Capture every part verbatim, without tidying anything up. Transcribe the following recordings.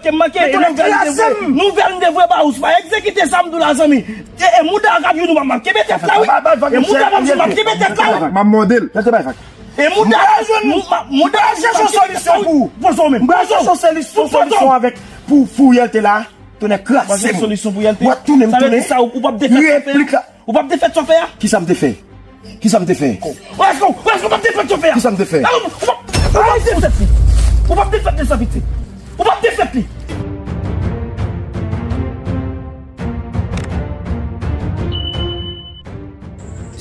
Ke m manke, e nouvèl m te voye, nouvèl m te voye ba ou, se pa egzekite sa m di w la, zanmi. E, e mouda a k ap jwenn ou, m ap kenbe tèt la, wi. E mouda a k ap jwenn, m ap kenbe tèt la, wi. M ap mòde l. E mouda a, mouda a, mouda a, chèche yon solisyon pou ou. Poze w menm. M pral chèche yon solisyon, solisyon avèk pou, pou Yèlte la. Tonnè kraze m. W ap tounen m tounen. Replik la. Ou p ap defèt sa w fè a? Kisa m te fè? Kisa m te fè? Ou èske ou p ap defèt sa w fè a? Kisa m te fè? Ou p ap defèt li. Ou p ap defèt li, Sanpitye. Ou p ap defèt li.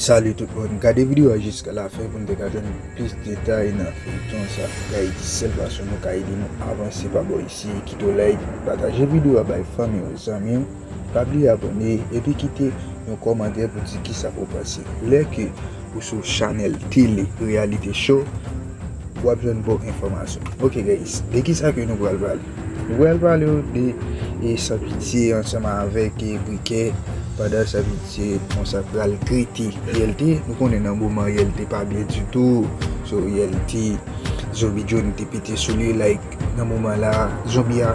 Salut tout moun, gade videyo a jiska lafen pou n te ka jwenn plis detay nan feyton sa. Gade sèl fason nou ka ede nou avanse pa bò isi, kite w like, pataje videyo a bay fanmi w, zanmi w. Pa bliye abòne epi kite yon kòmantè pou di kisa ou panse. Lè ke ou sou chanèl tele Reality Show, w ap jwenn bon enfòmasyon. Ok guys, de kisa ke nou pral pale? Nou pral pale de e, Sanpitye ansanm avèk e, Brikè, pandan Sanpitye konsa pral trete Yèlte. Nou konnen nan moman Yèlte pa byen ditou. So Yèlte, Zonbi Johnny te pete sou li, like, nan moman la, zonbi a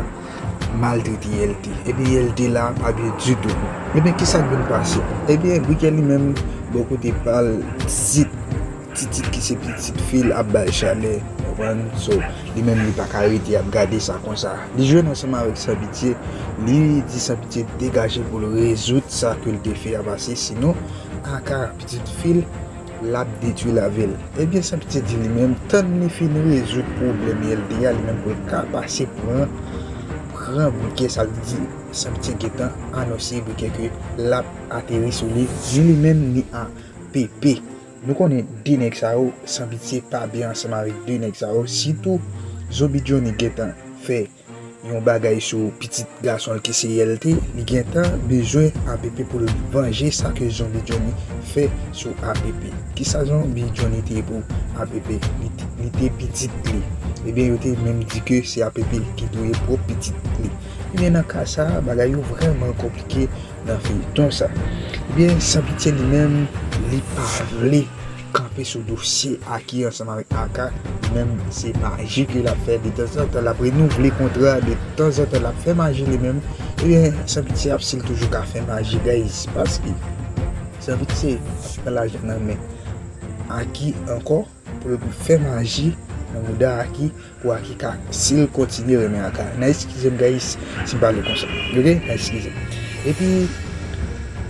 maltrete Yèlte. Ebyen Yèlte la pa byen ditou. Ebyen kisa k vin pase? Ebyen Brikè li menm, bò kote pa l, Titit, Titit ki se pitit fi l ap ba l chalè, konprann? So li menm li pa ka rete ap gade sa konsa. Li jwenn ansanm avèk Sanpitye, li di Sanpitye degaje pou l rezoud sa ke l te fè a pase, sinon Aka, pitit fi l, l ap detwi lavi l. Ebyen Sanpitye di li menm, tann li fin rezoud pwoblèm Yèlte a, li menm pou l ka pase pran, pran Brikè, sa vle di Sanpitye gentan anonse Brikè ke l ap ateri sou li, ni li menm ni a Pepe. Nou konnen de nèg sa yo, Sanpitye pa byen ansanm avèk de nèg sa yo, sitou Zonbi Johnny gentan fè yon bagay sou pitit gason l ki se Yèlte, li gentan bezwen A P P pou l vanje sa ke Zonbi Johnny fè sou A P P. Kisa Zonbi Johnny te ye pou A P P? Li te, li te pitit li. Ebyen yo te menm di ke se A P P ki touye pwòp pitit li. Ebyen nan ka sa, bagay yo vrèman konplike nan feyton sa. Ebyen Sanpitye li menm, li pa vle kanpe sou dosye Aki ansanm avèk Aka. Li menm se maji ke l ap fè, detanzantan l ap renouvle kontra, detanzantan l ap fè maji li menm. Ebyen Sanpitye ap still toujou ka fè maji guys, paske Sanpitye ap pran lajan nan men Aki ankò pou l fè maji nan mouda Aki, pou Aki ka still kontinye renmen Aka. N a eskize m guys si m pale konsa, ok? N a eskize m. Epi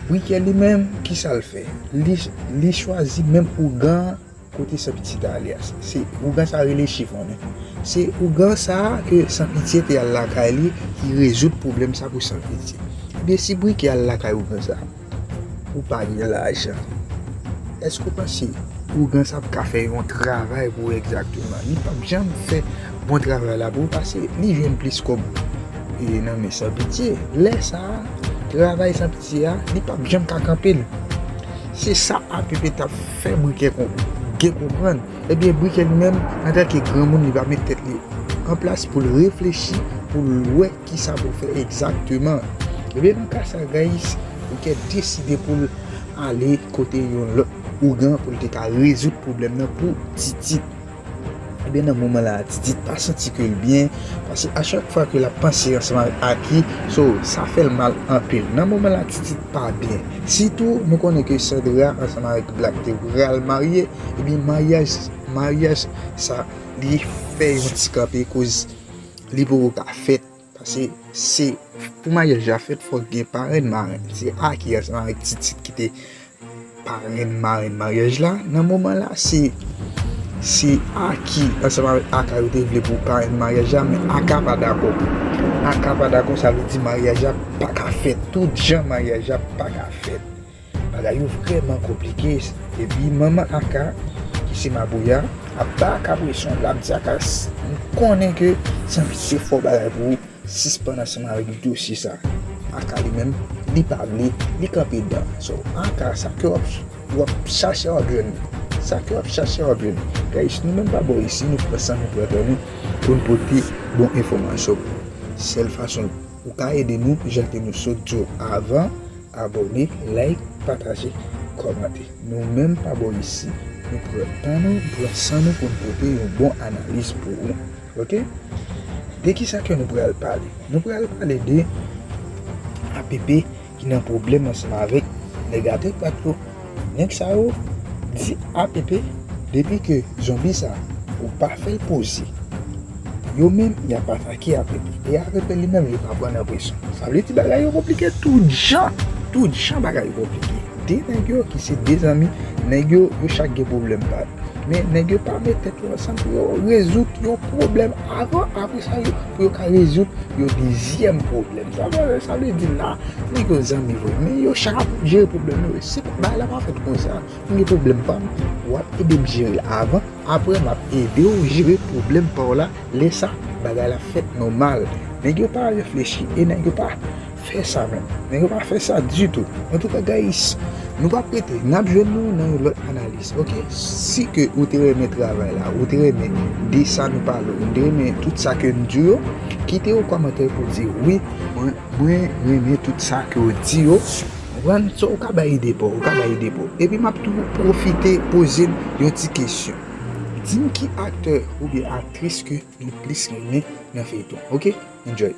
Brikè li menm, kisa l fè? Li, li chwazi menm ougan kote Sanpitye t ale a. Se ougan sa rele Chifonnen. Se ougan sa ke Sanpitye te al lakay li ki rezoud pwoblèm sa pou Sanpitye. Ebyen si Brikè al lakay ougan sa, ou pa gen lajan, èske w panse ougan sa ap ka fè yon travay pou ou egzakteman? Li p ap janm fè bon travay la pou ou, paske li jwenn plis kòb e, nan men Sanpitye. Lè sa a, travay Sanpitye a, li p ap janm ka kanpe l. Se sa A P P t ap fè Brikè gen konprann. Ebyen Brikè li menm, antanke granmoun, li pa met tèt li an plas pou l reflechi, pou l wè kisa pou l fè egzakteman. Ebyen nan ka sa guys, Brikè deside pou l ale kote yon lòt ougan pou l te ka rezoud pwoblèm nan pou Titit. Ebyen nan moman la Titit pa santi ke l byen, paske a chak fwa ke l ap panse ansanm avèk Aki, so sa fè l mal anpil. Nan moman la Titit pa byen. Sitou nou konnen ke Sandra ansanm avèk Black te pral marye, ebyen maryaj, maryaj sa li fè yon ti kanpe koz li poko ka fèt. Paske se pou maryaj la fèt fòk gen parenn marenn. Se Aki ansanm avèk Titit ki te parenn marenn maryaj la. Nan moman la se, se Aki ansanm avèk Aka yo te vle pou parenn maryaj la, men Aka pa dakò. Aka pa dakò, sa vle di maryaj la pa ka fèt. Tout jan maryaj la pa ka fèt. Bagay yo vrèman konplike. Epi manman Aka ki se Mabouya ap ba Aka presyon, l ap di Aka, m konnen ke Sanpitye fè yon bagay pou ou, sispann ansanm avèk dosye sa. Aka li menm, li pa vle, li kanpe dan. So Aka, sa ke w ap, w ap chache w ap jwenn. Sa ke w ap chache w ap jwenn. Guys, nou menm pa bò isi, nou pran san nou pran tan nou pou n pote bon enfòmasyon pou ou. Sèl fason ou ka ede nou, jan ke nou sot di w avan, abòne, like, pataje, kòmante. Nou menm pa bò isi, nou pran tan nou, pran san nou pou n pote yon bon analiz pou ou. Ok? De kisa ke nou pral pale? Nou pral pale de A P P ki nan pwoblèm ansanm avèk nèg Atepat yo. Nèg sa yo di A P P, depi ke zonbi sa, ou pa fè l poze, yo menm, y ap atake A P P. E A P P li menm, li pa pran nan presyon. Sa vle di bagay yo konplike tout jan. Tout jan bagay yo konplike. De nèg yo ki se de zanmi, nèg yo, yo chak gen pwoblèm pa yo. Men nèg yo pa met tèt yo ansanm pou yo rezoud yon pwoblèm avan, apre sa, yo, pou yo ka rezoud yon dezyèm pwoblèm. Sa vle, sa vle di la, nèg yo zanmi vre, men yo chak ap jere pwoblèm yo. Se pa, bagay la pa fèt konsa. M gen pwoblèm pa m, w ap ede m jere l avan, apre m ap ede w jere pwoblèm pa w la. Lè sa, bagay la fèt nòmal. Nèg yo pa reflechi e nèg yo pa fè sa menm. Nèg yo pa fè sa ditou. Antouka, guys, nou p ap rete. N ap jwenn nou nan yon lòt analiz, oke? Si ke ou te renmen travay la, ou te renmen de sa nou pale, ou te renmen tout sa ke n di yo, kite yon kòmantè pou di, wi, mwen, mwen renmen tout sa ke w di yo. Konprann? So, ou ka bay ide pa w, ou ka bay ide pa w. Epi m ap tou pwofite poze n yon ti kesyon. Di m ki aktè oubyen aktris ke nou plis renmen nan feyton, oke? Enjoy.